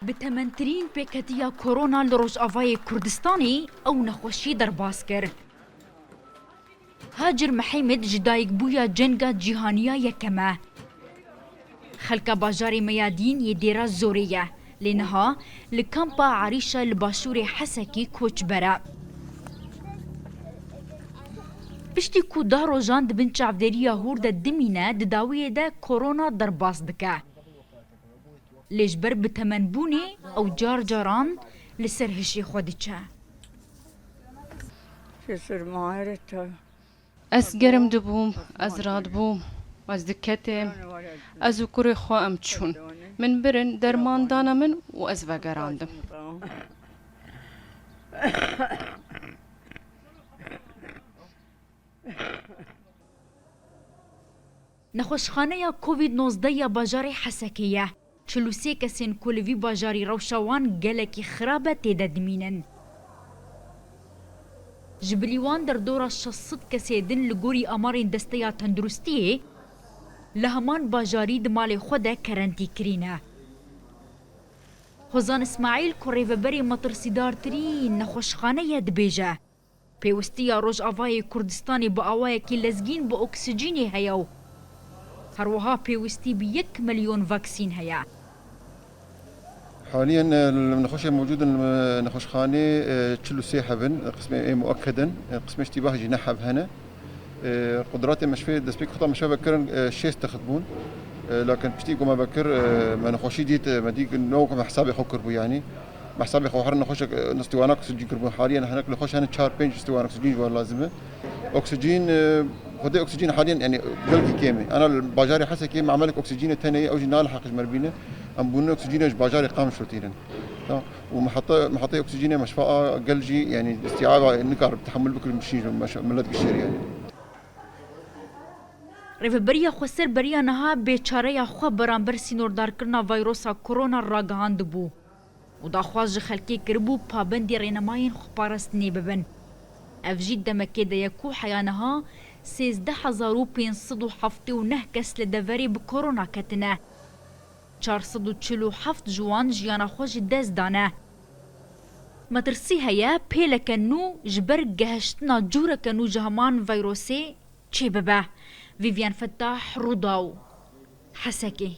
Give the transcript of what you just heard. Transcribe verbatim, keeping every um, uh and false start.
Bi tementirîn pêketiya korona li Rojavayê Kurdistanê ew nexweşî derbas kir. Hacir Mihemmed ji dayikbûya cenga cîhaniya yekem e. Xelka bajarê Meyadîn yê Dêra Zorê ye, lê niha li kampa Erîşa li başûrê Hesekê koçber e. Piştî ku deh rojan di bin çavdêriya hûr de dimîne, di dawiyê de korona derbas dike. Lê ji ber bi temenbûnê ew car caran li ser hişê xwe diçe. Ez germ dibûm, ez radibûm, ez diketêm, ez û kurê xwe em çûn. Min birin, derman dane min û ez vegerandim. Nexweşxaneya Covid nozdeh ya bajarê Hesekê ye. Çil û sê kesên ku li vî bajarî rewşa wan gelekî xirab e tê de dimînin. Ji bilî wan derdora şeş sed kesê din li gorî amarên Desteya Tenduristiyê li heman bajarî di malê xwe de kerentî kirî ne. Hozan Îsmaîl ku rêveberê metirsîdartirîn nexweşxane ye dibêje, pêwistiya Rojavayê Kurdistanê bi awayekî lezgîn bi oksijînê heye û her wiha pêwistî bi yek milyon vaksîn heye. Haliyen e, li nexweşê mewcûd in li nexweşxanê e, çil û sê heb in, qismê ê muekked in, e, qismê ji tîbax jî neh heb hene. E, Qudratê me ji fê destpêk xwe me şeve kirin e, şêst text bûn. E, Lakin piştî ku me vekir e, me nexweşî dît, e, me dî no me hesabê xwe kiribû yanî. Me hesabê xwe her nexweşek e, stîwanak oksijîn kiribû. Haliyen hinek li xweş hene çar pênc stîwanak oksijîn ji wan lazim e. Oksijîn, e, xwedê oksijîn haliyen yanî gelkî kêm e. Ana li bajarê Hesekê mamelek oksijînê tenê ye, ew jî naliheq ji me re bîne. Em bûne oksijînê ji bajarê Qamişlo tînin. Tamam. Û miheta, mihetayê oksijînê meşfa a gel jî yanî îstîaba nikare tehemul bikirin bişîn ji meş-, milet gişêrî yanî. Rêveberiya Xweser beriya niha bêçareya xwe beramber sînordarkirina vayrosa korona ragihandibû û daxwaz ji xelkê kiribû pabendî rênemayên xweparastinê bibin. Ev jî demekê de ye ku heya niha sêzdeh hezar û pênc sed û heftê û neh kes li deverê bi korona ketine. Çar sed û çil û heft ji wan jiyana xwe ji dest dane. Metirsî heye pêleke nû ji ber gehiştina cûreke nû ji heman vayrosê çêbibe. Vîvyen Fettah, Rûdaw, Hesekê.